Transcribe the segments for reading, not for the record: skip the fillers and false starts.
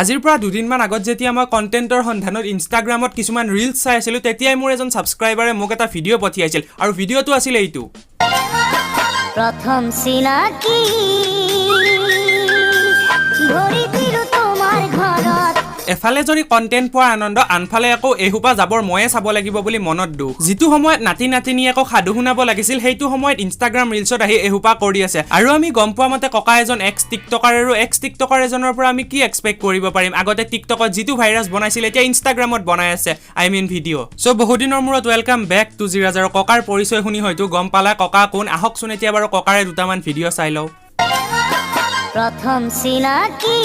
আজিৰ পৰা দুদিনমান আগত যেতিয়া মই কণ্টেণ্টৰ সন্ধানত ইনষ্টাগ্ৰামত কিছুমান ৰিলছ চাই আছিলোঁ, তেতিয়াই মোৰ এজন ছাবস্ক্ৰাইবাৰে মোক এটা ভিডিঅ' পঠিয়াইছিল আৰু ভিডিঅ'টো আছিল এইটো। প্ৰথম চিনাকি ভৰি দিলো তোমাৰ ঘৰত। এফালে যদি কণ্টেণ্ট পোৱাৰ আনন্দ, আনফালে আকৌ এইসোপা জাবৰ ময়ে চাব লাগিব বুলি মনত দুখ। যিটো সময়ত নাতি নাতিনীয়েকক সাধু শুনাব লাগিছিল, সেইটো সময়ত ইনষ্টাগ্ৰাম ৰিলছত আহি এইসোপা কৰি আছে। আৰু আমি গম পোৱা মতে ককা এজন এক্স টিকটকাৰ আৰু এক্স টিকটকাৰ এজনৰ পৰা আমি কি এক্সপেক্ট কৰিব পাৰিম? আগতে টিকটকত যিটো ভাইৰাছ বনাইছিল, এতিয়া ইনষ্টাগ্ৰামত বনাই আছে, I mean video. চ' বহুদিনৰ মূৰত welcome back to Jiraj আৰু ককাৰ পৰিচয় শুনি হয়তো গম পালা ককা কোন। আহকচোন, এতিয়া বাৰু ককাৰে দুটামান ভিডিঅ' চাই লওঁ। প্ৰথম চিনাকি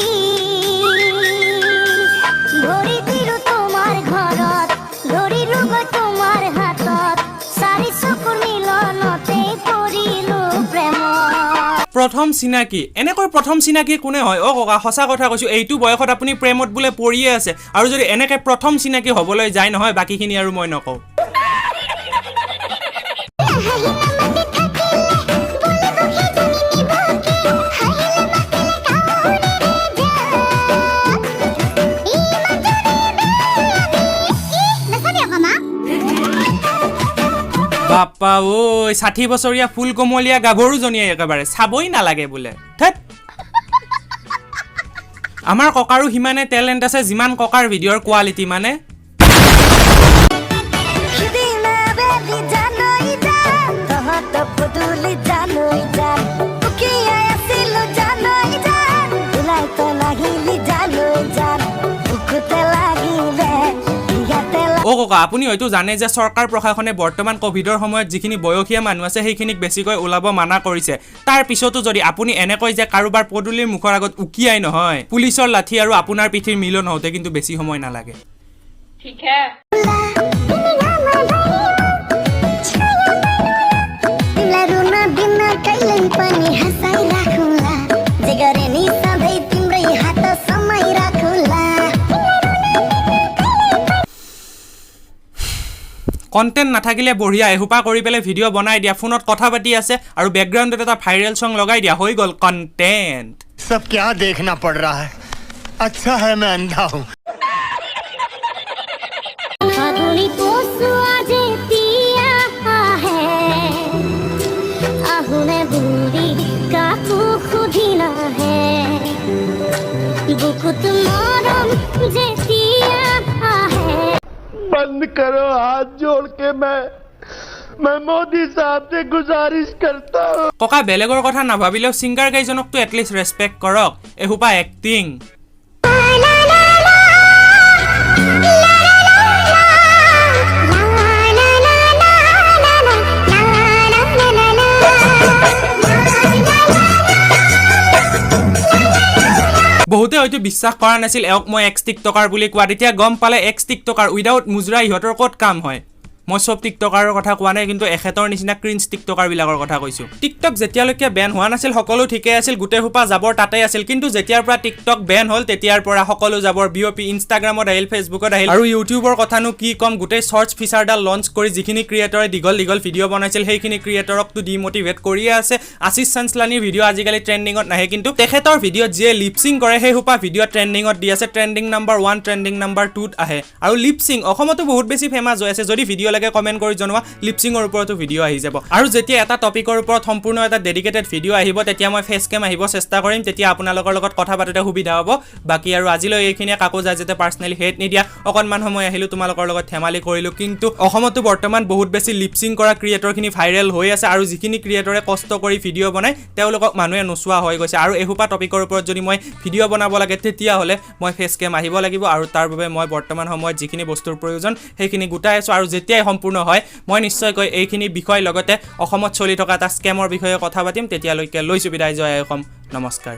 ভৰি দিলো তোমাৰ ঘৰত, ধৰিলো গৈ তোমাৰ হাতত, চাৰি চকুৰ মিলনতে পৰিলো প্ৰেমত। প্ৰথম চিনাকি, এনেকৈ প্ৰথম চিনাকি কোনে হয় অ ককা? সঁচা কথা কৈছোঁ, এইটো বয়সত আপুনি প্ৰেমত বোলে পৰিয়ে আছে আৰু যদি এনেকৈ প্ৰথম চিনাকি হ'বলৈ যায় নহয়, বাকীখিনি আৰু মই নকওঁ। হাঁহি নামাতি থাকিলে বলিব সেইজনী নিবকে, হাঁহিলে মাতিলে কাউৰীৰে জাক। ইমানজনী বেয়ানী, ইহ, নাচাবি আকৌ মা। বাপ্পা ঐ, 60 বছৰীয়া ফুল কোমলীয়া গাভৰুজনীয়ে একেবাৰে চাবই নালাগে বোলে। ধেৎ, আমাৰ ককাৰো সিমানে টেলেণ্ট আছে যিমান ককাৰ ভিডিঅ'ৰ কোৱালিটি মানে। সিদিনা বেলি জানৈ জান, তহঁত পদূলি জানৈ জান, উকিয়াই আছিলো জানৈ জান, ওলাই তই নাহিলি জানৈ জান, বুকুতে লাগিলে ইয়াতে। অ' ককা, আপুনি হয়তো জানে যে চৰকাৰ প্ৰশাসনে বৰ্তমান ক'ভিডৰ সময়ত যিখিনি বয়সীয়া মানুহ আছে, সেইখিনিক বেছিকৈ ওলাব মানা কৰিছে। তাৰ পিছতো যদি আপুনি এনেকৈ যে কাৰোবাৰ পদূলিৰ মুখৰ আগত উকিয়াই নহয়, পুলিচৰ লাঠি আৰু আপোনাৰ পিঠিৰ মিলন হওঁতে কিন্তু বেছি সময় নালাগে। ठीक है। तिमीलाई रुन दिन कहिल्यै पनि हँसाइराखौँला, जे गरे नि सधैँ तिम्रै हात समाइराखौँला। কণ্টেণ্ট নাথাকিলে বঢ়িয়া এসোপা কৰি পেলাই ভিডিঅ' বনাই দিয়া। ফোনত কথা পাতি আছে আৰু বেকগ্ৰাউণ্ডত এটা ভাইৰেল ছং লগাই দিয়া, হৈ গ'ল কণ্টেণ্ট। सब क्या देखना पड़ रहा है? अच्छा है मैं अंधा हूँ। ফাগুনি পচোৱা যেতিয়া আহে, আহোনে বুলি কাকো সুধি নাহে, বুকুত মৰম যেতিয়া আহে। बंद करो, हाथ जोड़ के मैं मोदी साहब से गुजारिश करता हूँ। ককা, বেলেগৰ কথা নাভাবিলেও ছিংগাৰ কেইজনকতো এটলিষ্ট ৰেচপেক্ট কৰক। এসোপা এক্টিং। লা লা লা লা লা লা লা লা লা লা লা লা। বহুতে হয়তো বিশ্বাস কৰা নাছিল এওঁক মই এক্স টিকটকাৰ বুলি কোৱা। তেতিয়া গম পালে এক্স টিকটকাৰ উইদাউট মুজৰা ইহঁতৰ ক'ত কাম হয়। মই চব টিকটকাৰৰ কথা কোৱা নাই কিন্তু, এখেতৰ নিচিনা ক্ৰিঞ্জ টিকটকাৰবিলাকৰ কথা কৈছোঁ। টিকটক যেতিয়ালৈকে বেন হোৱা নাছিল, সকলো ঠিকেই আছিল, গোটেই সোপা জাবৰ তাতে আছিল। কিন্তু যেতিয়াৰ পৰা টিকটক বেন হ'ল, তেতিয়াৰ পৰা সকলো জাবৰ বিয়পি ইনষ্টাগ্ৰামত আহিল, ফেচবুকত আহিল। আৰু ইউটিউবৰ কথানো কি ক'ম? গোটেই শ্বৰ্টছ ফিচাৰডাল লঞ্চ কৰি যিখিনি ক্ৰিয়েটৰে দীঘল দীঘল ভিডিঅ' বনাইছিল, সেইখিনি ক্ৰিয়েটৰকতো ডিমটিভেট কৰিয়ে আছে। আশিষ চাঞ্চলানীৰ ভিডিঅ' আজিকালি ট্ৰেণ্ডিঙত নাহে, কিন্তু তেখেতৰ ভিডিঅ'ত যিয়ে লিপচিং কৰে, সেই সোপা ভিডিঅ' ট্ৰেণ্ডিঙত দি আছে। ট্ৰেণ্ডিং নাম্বাৰ 1, ট্ৰেণ্ডিং নাম্বাৰ 2ত আহে। আৰু লিপচিং অসমতো বহুত বেছি ফেমাছ হৈ আছে। যদি ভিডিঅ' লাগে, কমেণ্ট কৰি জনোৱা, লিপচিঙৰ ওপৰতো ভিডিঅ' আহি যাব। আৰু যেতিয়া এটা টপিকৰ ওপৰত সম্পূৰ্ণ এটা ডেডিকেটেড ভিডিঅ' আহিব, তেতিয়া মই ফেচ কেম আহিব চেষ্টা কৰিম। তেতিয়া আপোনালোকৰ লগত কথা পাতোতে সুবিধা হ'ব। বাকী আৰু আজিলৈ এইখিনিয়ে। কাকো যায় যাতে পাৰ্চনেলি হেট নিদিয়া। অকণমান সময় আহিলোঁ, তোমালোকৰ লগত ধেমালি কৰিলোঁ। কিন্তু অসমতো বৰ্তমান বহুত বেছি লিপচিং কৰা ক্ৰিয়েটৰখিনি ভাইৰেল হৈ আছে আৰু যিখিনি ক্ৰিয়েটৰে কষ্ট কৰি ভিডিঅ' বনায়, তেওঁলোকক মানুহে নোচোৱা হৈ গৈছে। আৰু এসোপা টপিকৰ ওপৰত যদি মই ভিডিঅ' বনাব লাগে, তেতিয়াহ'লে মই ফেচ কেম আহিব লাগিব আৰু তাৰ বাবে মই বৰ্তমান সময়ত যিখিনি বস্তুৰ প্ৰয়োজন, সেইখিনি গোটাই আছোঁ। আৰু যেতিয়াই সম্পূৰ্ণ হয়, মই নিশ্চয়কৈ এইখিনি বিষয় লগতে অসমত চলি থকা এটা স্কেমৰ বিষয়ে কথা পাতিম। তেতিয়ালৈকে লৈছোঁ বিদায়। জয় অসম, নমস্কাৰ।